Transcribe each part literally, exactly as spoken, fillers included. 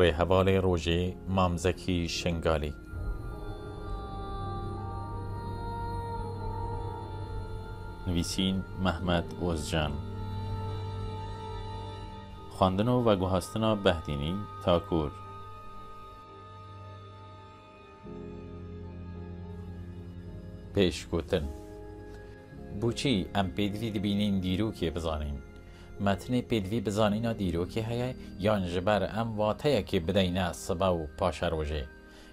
Rêhevalê Rojê Mam Zekî Şingalî. Nivîsîn Mehmet Ozcan. Xwendin û veguhastina Behdînî Takûr. Pêşgotin. Boçî em pêdivî dibînîn dîrokê bizanîn? Me tenê pêdivî bizanîna dîrokê heye yan ji ber em wateyekê bideyne sibe û paşerojê?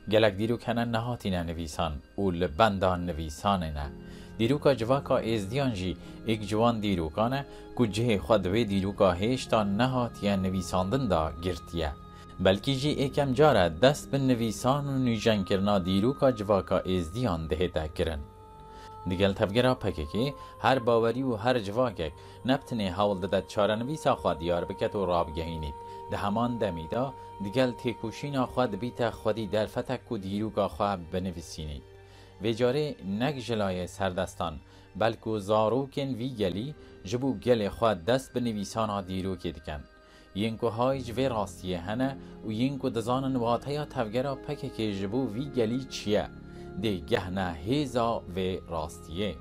Gelek dîrok hene nehatîne nivîsan û li benda nivîsanê ne. Dîroka civaka êzdiyan jî êk ji wan dîrokan e ku cihê xwe di wê dîroka hêşta nehatiye nivîsandin de girtiye. Belkî jî êkem car e dest bi nivîsan û nûjenkirina dîroka civaka êzdiyan dihête kirin. Digel tevgera P K K, her bawerî û her civakek ne bi tenê hewl dide çarenivîsa xwe diyar biket û rabigehînît. Di heman demî de, digel têkoşîna xwe dibîte xwedî derfetek ku dîroka xwe binivîsînît. Vê carê nek ji layê serdestan, belku zarokên vî gelî ji bo gelê xwe dest bi nivîsana dîrokê dikin. Yên ku hay ji vê rastiyê hene û yên ku dizanin wateya tevgera P K K ji bo vî gelî çi ye, dê gehne hêza vê rastiyê.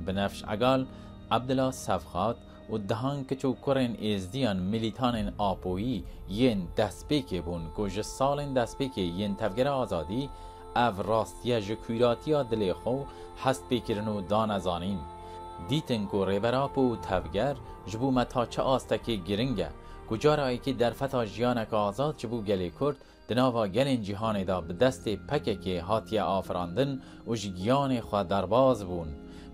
Binefş Egal, Abdila Sefxat û dehan kiç û kurên êzdiyan milîtanên Apoyî yên destpêkê bûn ku ji salên destpêkê yên Tevgera Azadî ev rastiye ji kûratiya dilê xwe û hestpêkirin û dane zanîn. Dîtin ku Rêber Apo û Tevger ji bo me ta çi astekê giring e, ku cara yekê derfeta jiyaneke azad ji bo gelê Kurd di nava gelên cîhanê de bi destê P K K hatiye afirandin û ji giyanê xwe derbaz bûn,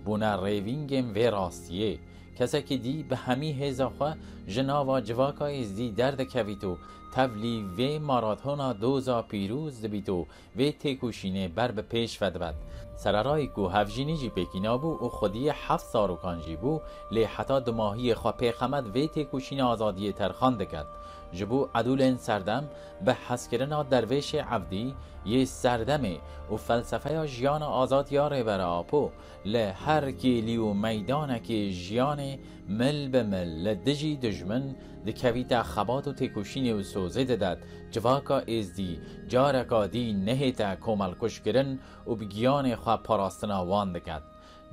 bûne rêvîngên vê rastiyê. Kesekî dî bi hemî hêza xwe ji nava civaka êzdî derdikevît û tevlî vê maratona doza pîroz dibît û vê têkoşînê ber bi pêş ve dibet. Sererayî ku hevjînî jî pêkî nabû û xwediyê heft zarokan jî bû, lê heta dumahiyê xwe pêxemet vê têkoşîna azadiyê terxan diket. Ji bo edûlên serdem, bi hezkirina dervêşê evdî yê serdemê û felsefeya jiyana azad ya Rêber Apo, li her kêlî û meydanekê jiyanê mil bi mil li dijî dijmin dikevîte xebat û têkoşînê û sozê didet, civaka êzdî careka dî nehête komelkuşkirin û bi giyanê xwe parastina wan diket.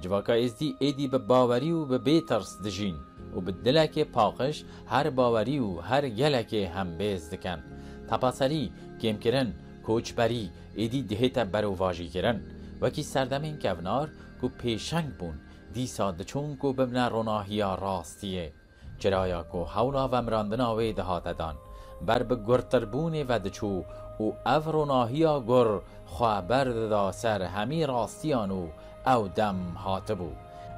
Civaka êzdî êdî bi bawerî û bi bêtirs dijîn û bi dilekê paqij her bawerî û her gelekê hembêz dikin. Tepaserî, kêmkirin, koçberî êdî dihête berovajîkirin. Wekî serdemên kevnar ku pêşeng bûn, dîsa diçûn ku bibine ronahiya rastiyê. Çiraya ku hewla vemirandina wê dihate dan, ber bi gurtirbûnê ve diçû û ev ronahiya gur xwe berdida ser hemî rastiyan û ew dem hatibû.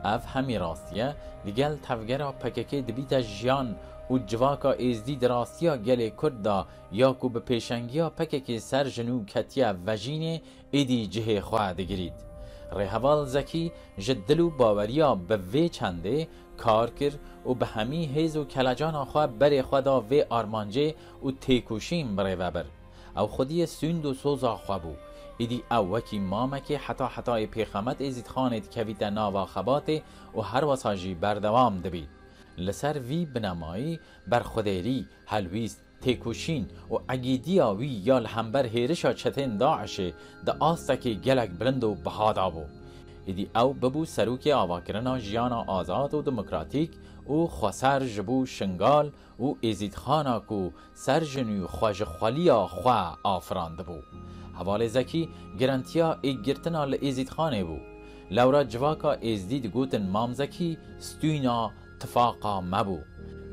Ev hemî rastiye digel tevgera P K K dibîte jiyan û civaka êzdî di rastiya gelê Kurd de ya ku bi pêşengiya P K K ser ji nû ketiye vejînê, êdî cihê xwe digirît. Rêheval Zekî ji dil û baweriya bi vê çendê kar kir û bi hemî hêz û kelecana xwe berê xwe da vê armancê û têkoşîn birêve bir. Ew xwediyê sûnd û soza xwe bû. Êdî ew wekî mamekê heta hetayê pêxemet Êzîdxanê dikevîte nava xebatê û her wesa jî berdewam dibî. Li ser vî binemayî berxwedêrî, helwîst, têkoşîn û egîdiya wî ya li hember hêrişa çeteyên DAIŞê di astekê gelek bilind û biha de bû. Êdî ew bibû serokê avakirina jiyana azad û demokratîk û xweser ji bo Şingal û Êzîdxana ku ser ji nû xwe ji xweliya xwe afirandibû. Hevalê Zekî girantiya êkgirtina li Êzîdxanê bû. Lewra civaka Êzdî digotin Mam Zekî stûyna tifaqa me bû.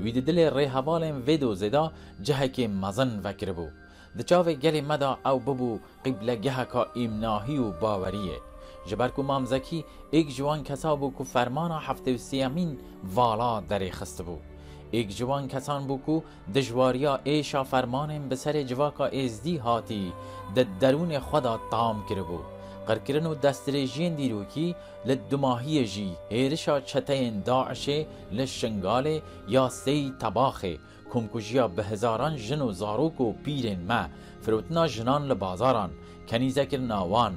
Wî di dilê rêhevalên vê dozê de cihekê mezin vekiribû. Di çavê gelê me de ew bibû qîblegeheka îmnahî û baweriyê. Ji ber ku Mam Zekî êk ji wan kesa bû ku fermana heftê û sêyemîn vala derê xistibû. Êk ji wan kesan bû ku dijwariya êşa fermanên bi serê civaka Êzdî hatî di derûnê xwe de tam kiribû. Qirkirin û destdirêjiyên dîrokî li dumahiyê jî hêrişa çeteyên DAIŞê li Şingalê ya Sey Tebaxê, komkujiya bi hezaran jin û zarok û pîrên me, firotina jinan li bazaran, kenîzekirina wan,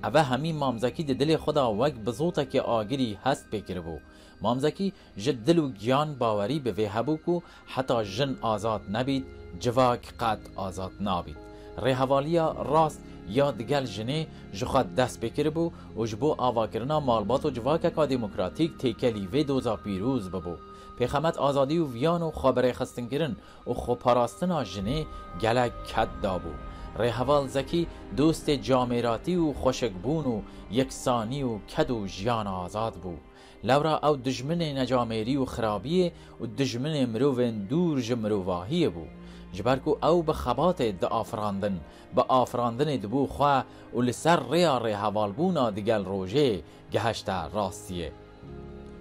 eve hemî Mam Zekî di dilê xwe de wek bi zotekê agirî hest pê kiribû. Mam Zekî ji dil û giyan bawerî bi vê hebû ku heta jin azad nebît, Civak qet azad nabît. Rêhevaliya rast ya digel jinê ji xwe dest pê kiribû û ji bo avakirina malbat û civakeka demokratîk têkelî vê doza pîroz bibû. Pêxemet azadî û viyan û xwebirêxistinkirin û xweparastina jinê gelek ked dabû. Rêheval Zekî dostê camêratî û xweşikbûn û yeksanî û ked û jiyana azad bû. Lewra ew dijminê necamêrî û xirabiyê û dijminê mirovên dûr ji mirovahiyê bû. Ji ber ku ew bi xebatê diafirandin, bi afirandinê dibû xwe û li ser rêya rêhevalbûna digel rojê gehişte rastiyê.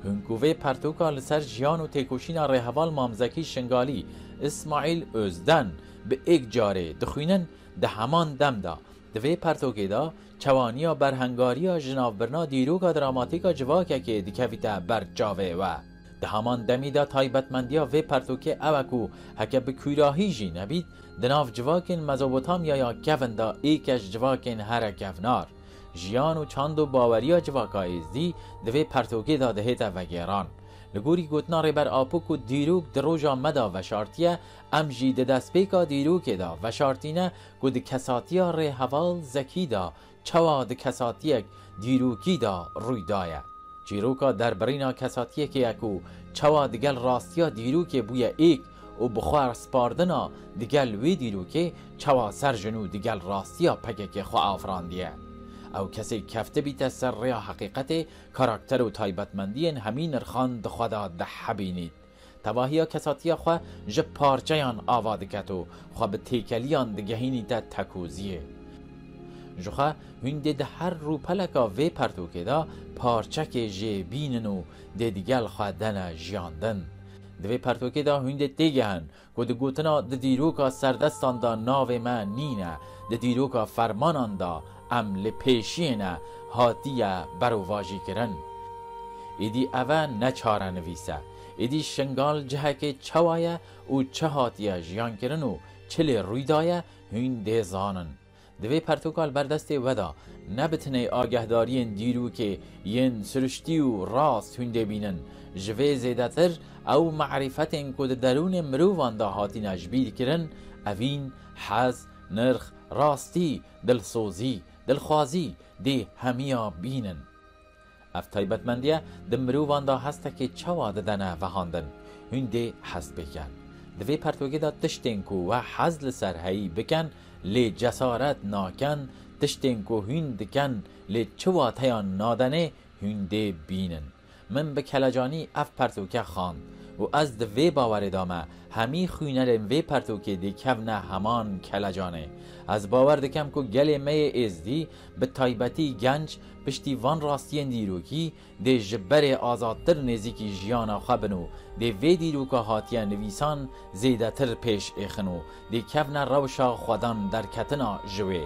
Hûn ku vê pertoka li ser jiyan û têkoşîna rêheval Mam Zekî Şingalî, Îsmaîl Ozden bi êk carê dixwînin, di heman dem de di vê pertokê de çewaniya berhengariya jinavbirina dîroka dramatîka civakekê dikevîte ber çavê we. Di heman demî de taybetmendiya vê pertokê ew e ku heke bi kûrahî jî nebît, di nav civakên Mezopotamyaya kevin de êk e ji civakên here kevnar. Jiyan û çand û baweriya civaka êzdî di vê pertokê de dihête vegêran. Li gorî gotina Rêber Apo ku dîrok di roja me de veşartiye, em jî di destpêka dîrokê de veşartîne ku di kesatiya rêheval Zekî de çawa di kesatiyek dîrokî de rûy daye. Çîroka derbirîna kesatiyekê ye ku çawa digel rastiya dîrokê bûye êk û bi xwe spardina digel wê dîrokê çawa ser ji nû digel rastiya P K K xwe afirandiye. Ew kesê keftibîte ser rêya heqîqetê, karakter û taybetmendiyên hemî nirxan di xwe de dihebînît. Tevahiya kesatiya xwe ji parçeyan ava diket û xwe bi têkeliyan digehînîte tekûziyê. Ji xwe hûn dê di her rûpeleka vê pertokê de parçekê jê bînin û dê digel xwe dene jiyandin. Di vê pertokê de hûn dê têgehin ku di gotina di dîroka serdestan de navê me nîne, di dîroka fermanan de em li pêşiyê ne hatiye berovajîkirin. Êdî ev e ne çarenivîs e. Êdî Şingal cihekê çawa ye û çi hatiye jiyankirin û çi lê rûy daye, hûn dê zanin. Di vê pertoka li ber destê we de ne bi tinê agehdariyên dîrokê yên siruştî û rast hûn dê bînin. Ji vê zêdetir ew marîfetên ku di derûnê mirovan de hatine ji bîr kirin, evîn, hez, nirx, rastî, dilsozî, dilxwazî dê hemiya bînin. Ev taybetmendiye di mirovan de hestekê çawa didene vehandin, hûn dê hest pê ken. Di vê pertokê de tiştên ku we hez li ser heyî biken, lê cesaret naken, tiştên ku hûn diken, lê çi wateyan nadenê, hûn dê bînin. Min bi kelecanî ev pertoke xwend û ez di vê bawerê de me, hemî xwînerên vê pertokê dê kevne heman kelecanê. Ez bawer dikem ku gelê me yê êzdî, bi taybetî genc, piştî van rastiyên dîrokî dê ji berê azadtir nêzîkî jiyana xwe bin û dê vê dîroka hatiye nivîsan zêdetir pêş êxin û dê kevne rewşa xwedan derketina ji wê.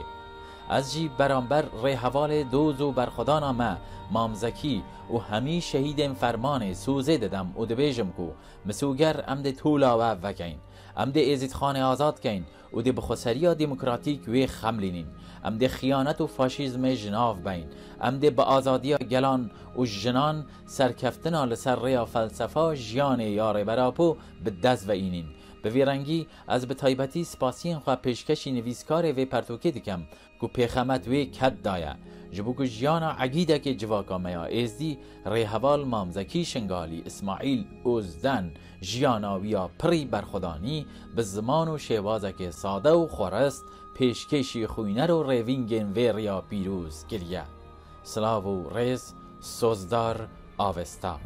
Ez jî beramber rêhevalê doz û berxwedana me, Mam Zekî û hemî şehîdên fermanê sozê didem û dibêjim ku misoger em dê tola we vekeyn. Em dê Êzîdxanê azad keyn û dê bi xweseriya demokratîk wê xemlînîn. Em dê xiyanet û faşîzmê ji nav beyn. Em dê bi azadiya gelan û jinan serkeftina li ser rêya felsefa jiyanê ya Rêber Apo bi dest ve înîn. Bi vî rengî ez bi taybetî spasiyên xwe pêşkêşî nivîskarê vê pertokê dikem ku pêxemet wê ked daye. Ji bo ku jiyana egîdekê civaka me ya êzdî, rêheval Mam Zekî Şingalî, Îsmaîl Ozden, jiyana wî ya pirî berxwedanî bi ziman û şêwazekê sade û xwerist pêşkêşî xwîner û rêvîngên vê riya pîroz kiriye. Silav û rêz, Sozdar Avesta.